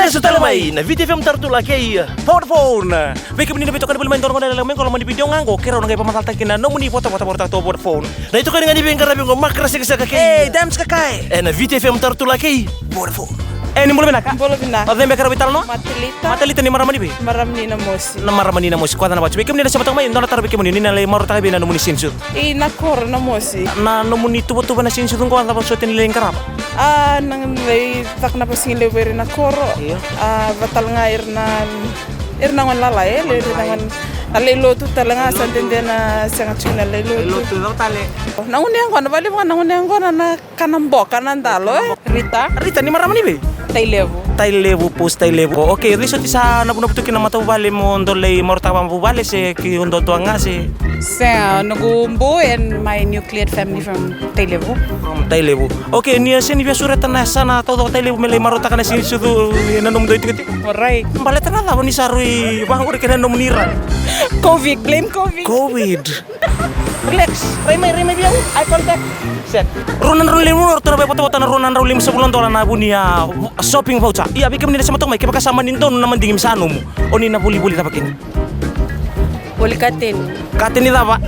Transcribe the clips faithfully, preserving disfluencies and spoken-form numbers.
Sa tale mai na Viti F M Taratula kei Vodafone. Vei kemuni na veitokani voli mai dua na gauna lekaleka mai qo, loma ni vidio ga qo, keirau na qai vakamacalataka kina na nomuni votavota vakarautaka tu o Vodafone. Na itokani ga ni veiqaravi qo, Makra Sekaseka kei Dams Kakai. E na Viti F M Taratula kei Vodafone. E, ni bula vinaka. Bula vinaka. O cei beka na veitalanoa? Matalita. Matalita, ni marama ni vei? Marama ni Namosi. Na marama ni Namosi, koya na vati. Vei kemuni na sema toka mai, dua na taro vei kemuni, ni na lai marautaka vei na nomuni sinisucu? I Nakoro, Namosi. Na nomuni tuvatuva na sinisucu qo, a cava soti ni lai qarava? A, na lai caka na vakasigalevu vei ira na koro. Io. A, vata tale ga ira na, ira na gone lalai, e, ira na gone, na lai lotu tale ga, sa dede na sega tiko na lai lotu. Lai lotu, cava tale? Na gone yaqona, valevu ga na gone yaqona na kana boka na dalo, e. Rita. Rita, ni marama ni vei? Tailevu. Tailevu, pos Tailevu. O, okay, o cei soti sa navunavu tu kina matavuvale mo dou lai marautaka vakavuvale se kei o duadua ga se? Sega, noqu bu and my nuclear family from Tailevu. From Tailevu. Okay, ni a sega ni via sureta na yasana taucoko Tailevu me lai marautaka na sinisucu ena nomudou itikotiko? Alright. Baleta na cava ni sa rui vaqori kei na nomuni rai? Covid, blame Covid. Covid. Relax. Rai mai, rai mai vei au. Eye contact. Set. Rua na drau na lima, o ratou na via votavota na rua na drau limasagavulu na dola na vu ni a shopping voucher. Ia, vei kemuni na sema toka mai, kevaka sa mani donu na madigi me sa nomu, o ni na volivoli cava kina? Voli kateni. Kateni cava?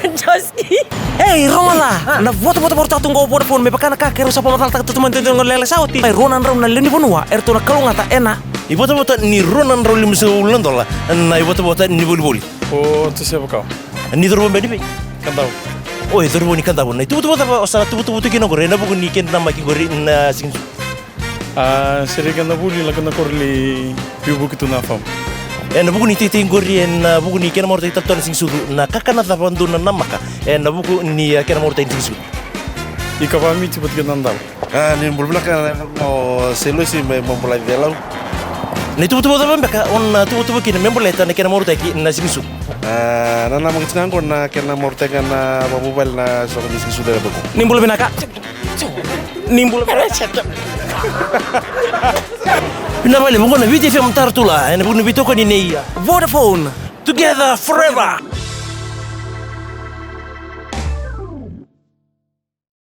Joski. Ei, rogoca! Na votavota vakarautaka tu qo o Vodafone, me vaka na ka keirau sa vakamacalataka tu mai na dua na gauna lekaleka sa oti. Mai rua na drau na lewe ni vanua eratou na kalougata ena ivotavota ni rua na drau limasagavulu na dola na ivotavota ni volivoli. O Josefa Kawa. Ni cauravou beka ni vei? Kadavu. O, e cauravou ni Kadavu. Na ituvatuva cava o sa tuvatuva tu kina qori ena vuku ni kena namaki qori na siga ni sucu? A, sereki ena vuli, lako na koro lai veivuke tu na famu. Ena vuku ni teitei qori, ena vuku ni kena marautaki tale tu na siga ni sucu, na kakana cava dou na namaka ena vuku ni, a, kena marautaki ni siga ni sucu? Ika vamiti vata kei na dalo. A, ni bula vinaka, o Seilosi mai Mabulai, Celau. Na ituvatuva cava beka o na tuvatuva kina me baleta na kena marautaki na siga ni sucu? A, na namaka tiko ga qo na kena marautaki ga na vakavuvale na soqo ni siga ni sucu levu qo. Ni bula vinaka. Ni bula vinaka. Vinaka vakalevu, qo na Viti F M Taratula ena vuku ni veitokoni nei Vodafone. Together forever.